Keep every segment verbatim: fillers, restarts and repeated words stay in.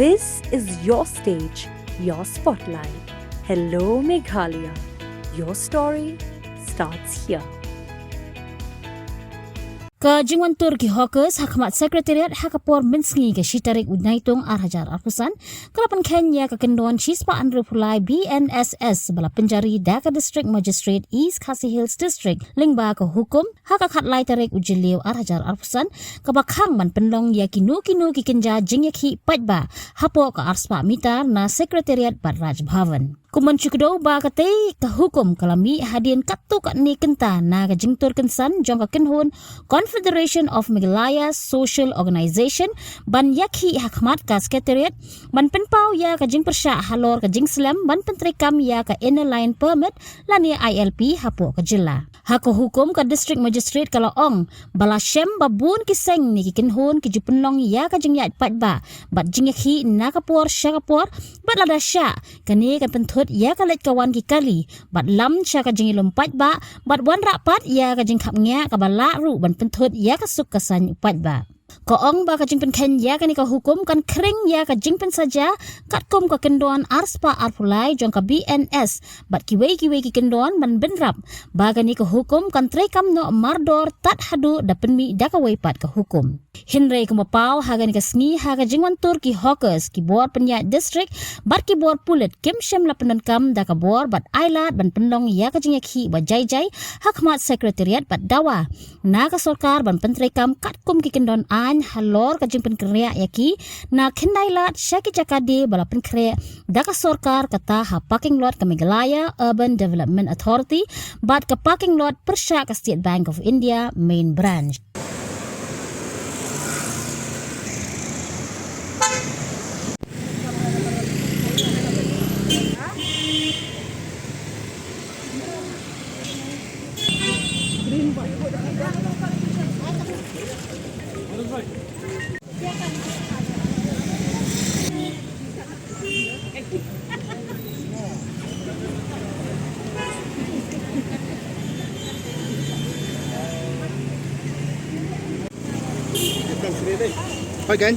This is your stage, your spotlight. Hello Meghalaya. Your story starts here. Ka jingwan tur ki hawkers ha khmat Secretariat ha ka por mynsngi ka shi tarik u Naitung ar hajar arphew san, ka la pynkheiñ ïa ka kyndon shispah hynriewphew lai B N S S ba la pynjari da ka District Magistrate East Khasi Hills District lyngba ka hukum ha ka khatlai tarik u Jylliew ar hajar arphew san, kaba khang ban pynlong ïa kino kino ki kynja jingïakhih paidbah hapoh ka arspah mitar na Secretariat bad Raj Bhavan. Kum ban shu kdew ba katei ka hukum ka la mih hadien katto katne kynta na ka jingtur kynsan jong ka kynhun Confederation of Meghalaya Social Organization ban ïakhih ha khmat ka Secretariat ban pynpaw ïa ka jingpyrshah halor ka jingslem ban pyntreikam ïa ka Inner Line Permit lane I L P hapoh ka jylla. Ha ka hukum ka District Magistrate ka la ong ba la shem ba bun ki seng ne ki kynhun ki ju pynlong ïa ka jingïaid paidbah bad jingïakhih na ka por sha ka por, bad lada shah, kane kan pynthut ïa ka leit ka wan ki kali bad lam sha ka jingïalum paidbah bad wanrah pat ïa ka jingkhapngiah kaba lah ruh ban pynthut ïa ka suk ka saiñ u paidbah. Ka ong ba ka jingpynkheiñ ïa kane ka hukum kan khring ïa ka jingpynsaja katkum ka kyndon arspah arphew lai jong ka B N S bad kiwei kiwei ki kyndon ban bynrap ba kane ka hukum kan treikam noh mardor tad haduh da pynmih da kawei pat ka hukum. Hynrei kumba paw ha kane ka sngi ha ka jingwan tur ki hawkers, ki bor pynïaid district bad ki bor pulit kim shym la pyndonkam da ka bor bad ailad ban pynlong ïa ka jingïakhih ba jai jai ha khmat Secretariat bad dawa na ka sorkar ban pyntreikam katkum ki kyndon aiñ halor ka jingpynkhreh ïa ki na Khyndailad sha ki jaka die ba la pynkhreh da ka sorkar, kata ha parking lot ka Meghalaya Urban Development Authority bad ka parking lot pyrshah ka State Bank of India Main Branch. Hi, gang.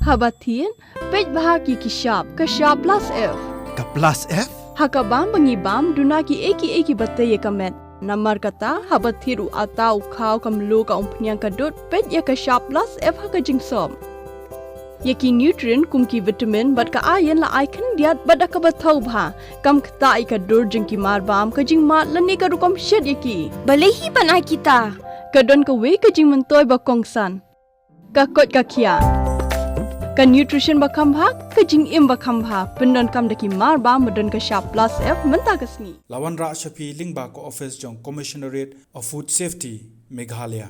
Haba thied, peit bha ki ki shap, ka shap plus F. Ka plus F? Ha ka bam ba ngi bam, duna ki ei ki ei ki ba tei ïa ka met. Namar kata, haba thied u atta, u khaw, ka mluh, ka umphniang, ka dud, peit ïa ka shap plus F ha ka jingsop. Ïa ki nutrient kum ki vitamin bad ka iron la ai khyndiat bad da kaba thaw bha. Kam ktah ïa ka dur jong ki mar bam, ka jingmad lane ka rukom shet ïa ki. Balei hi ban ai kita? Ka don kawei ka jingmyntoi ba kongsan. Ka koit ka khiah. Ka nutrition ba kham bha, ka jingim ba kham bha. Pyndonkam da ki mar bam ba don ka shap plus F mynta ka sngi. La wanrah sha phi lyngba ka office jong Commissionerate of Food Safety, Meghalaya.